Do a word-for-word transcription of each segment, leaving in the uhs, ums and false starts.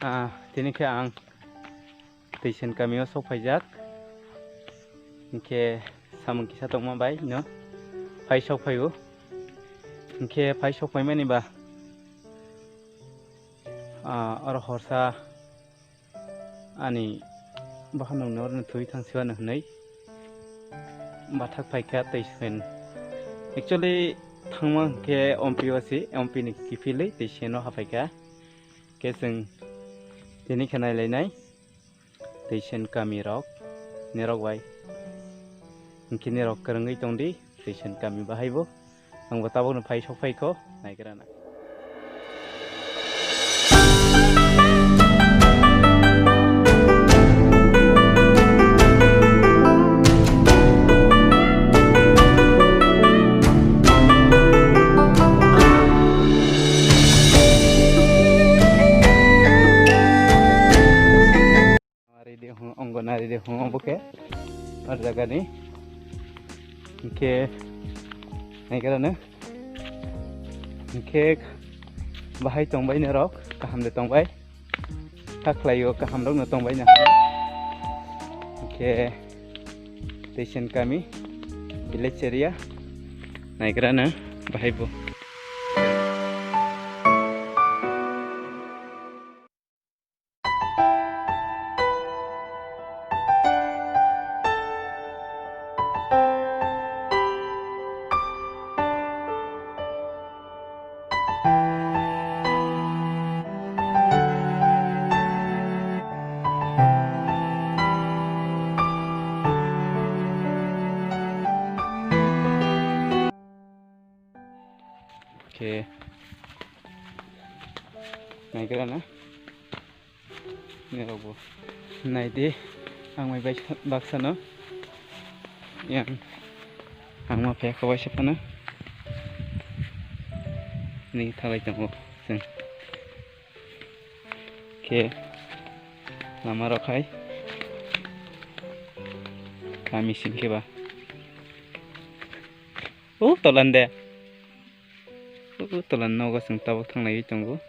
Ah, tini khe ang Teisen kamio sok phaijak. Hinkhe samung kisa tongma bai no phai sok phaio. Hinkhe phai sok phaimani ba, ah, oro horsa ani bahanokni oro thwi thang siwano hwnwi bathak phaikha Teisen. Actually, thangma hinkhe Ompi o si, Ompi ni kiphilwi Teisen o haphaikha. Khe chwng tini khe nailainai Teisen kami rok, nirok bai. Hinkhe nirok kwrwngwi tongdi Teisen kami bahai bo. Ang bo tabukno phai sok phaikho, naigra na. Ari de hung, ongo nari de hung, obo khe ar jaga ni. Hinkhe naigra na. Hinkhe bahai tongbai norok, kaham de tongbai. Kha khlaio, kaham rok no tongbai na. Hinkhe Teisen kami, village area, naigra na bahai bo. Khe naigra na. Nirok bo nai di, ang mai bai baksa no. Yang ang ma phe khabai se phano. Ni thalai tongo chwng. Khe lama rok hai kami sing khe ba. O tolan de. O tolan nogo chwng tabuk thanglaiwi tongo.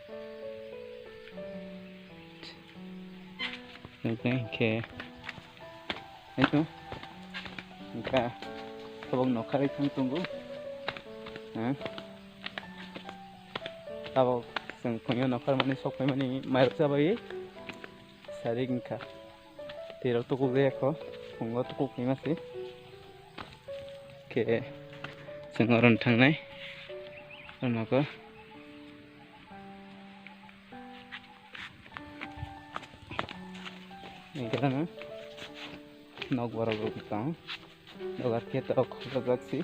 Hinkhe, hinkhe, hinkhe tabuk nokharwi thang tongo. Ha? Tabuk chwng phunio nokhar mani sok phaimani mairok chabai sarik wngkha. Twi rok tukuk de kho, phungo tukuk phima se. Khe chwng oro thangnai. Oro nogo. Nokbar rok tong. Dogar khe tok khobjak si.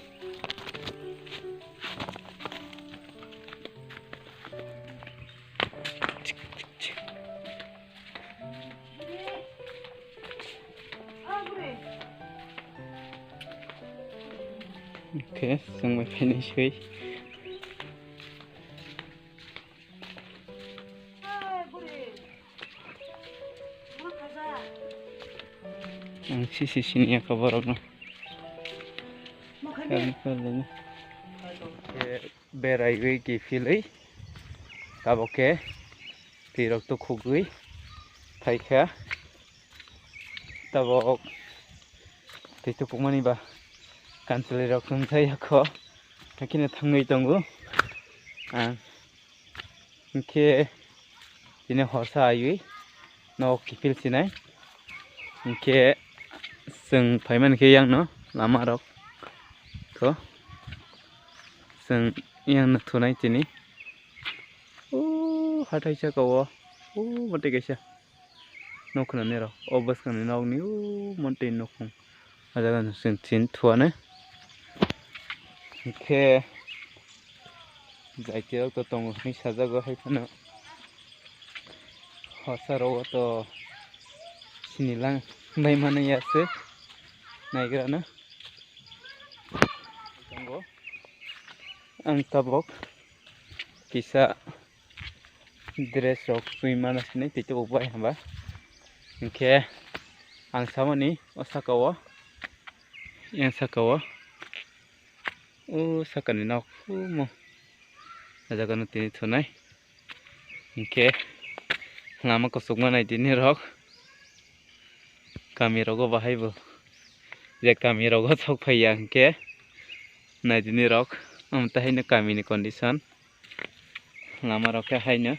Okay, song my finish way. Ang sisi sini ya kabar apa? Kali kali ni. Beraiwi kiphilwi tabok khe twi rok tukhukgwi phaikha. Tabok twi tukhukmani ba kanchwlwi rok chumjak yakho, hakheno thangwi tongo. Ang hinkhe tini horsa aiwi nok kiphil sinai. Hinkhe chwng phaimani khe yang no lama rok kho. Chwng yang no thunai tini. O hathai saka o, o montwi kaisa nok khwnani rok. O bwskangni nokni o montwi nukhung. O jaga no chwng tini thuanai. Hinkhe jaitirok to tongo hinwi sajago, hai phano horsa rogo to sinilang bai mano ya se naigra no. Tongo. Ang tabok kisa dress rok twi mana sini tei tabok bai hwnba. Hinkhe ang samani o saka o, yang saka o, o sakani nok, o mo, o jaga no tini thunai. Hinkhe Lama kuchukma naidi nirok. Kami rogo bahai bo. Je kami rogo sok phaiya hwnkhe naidi nirok. Amtwi haino kamini condition. Lama rok khe haino.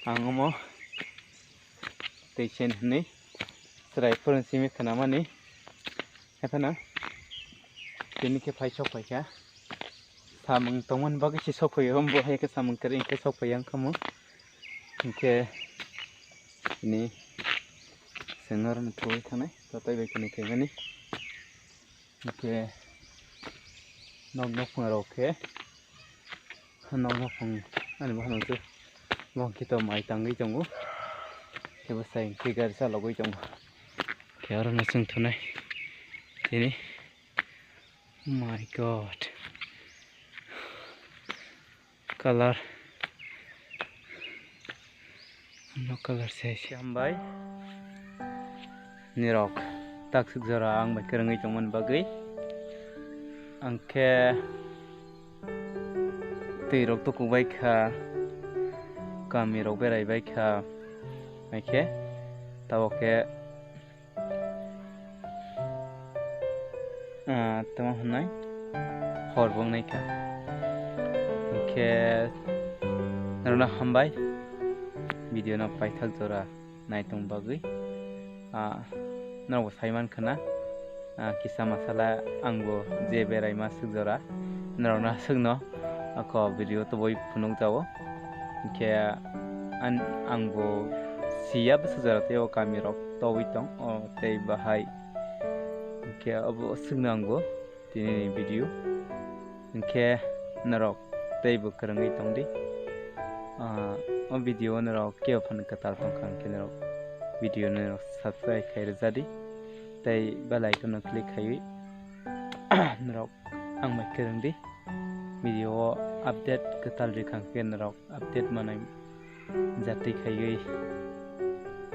Ang omo tei sen hwnwi chwrai phwrwng simi khwnamani. Haphano tini khe phai sok phaikha. Samung tongmani bagwi se sok phaio, bo hai khe samung kwrwi hwnkhe sok phaiya wngkha omo. Hinkhe tini chwng norokno thugwi thangnai, tatai bai kwnwi khaimani. Hinkhe nok nokhung rok khe, nok nokhung ani bokhorok se, bo hwnkhe to mai tangwi tongo, khe bwsai hwnkhe gari chalogwi tongo. Khe oro no chwng thunai tini, oh my God, colour. Ano colour se se hambai. Nirok taksuk jora ang bai kwrwngwi tongmani bagwi. Ang khe twi rok tuku bai kha, kami rok berai bai kha, hai khe tabok khe Ah, tamo hwnwi hor bo wngnai kha. Hinkhe norokno hambai video no paithak jora naitong bagwi. Ah, norokbo sai mankhana, ah, kisa masala angbo je beraima swk jora norokno aswkno ako video tubui phunukjago. Hinkhe an-, angbo siya bwswk jora tei o kamirok tobwi tong o tei bahai. Hinkhe obo swkno angbo tinini video. Hinkhe norok teibo kwrwngwi tongdi. Ah, o video o norok kebo phano kwtal tongkha hinkhe norok video norok subscribe khai rwjadi. Tei bell icon no click khaiwi norok ang bai kwrwngdi. Video o update kwtal rwkha hinkhe norok update manai jatwi khaiwi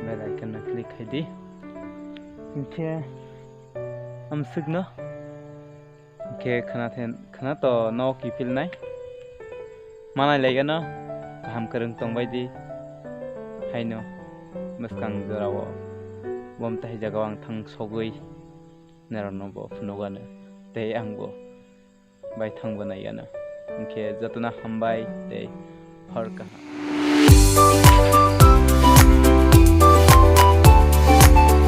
bell icon no click khaidi. Hinkhe amswkno hinkhe khna then, khna to no kiphilnai manai laigano kaham kwrwng tongbaidi. Haino bwskang jorao bom tahai jagao ang thang sogwi norokno bo phunukgano tei angbo bai thangbo naigano. Hinkhe jotono hambai tei hor kaham.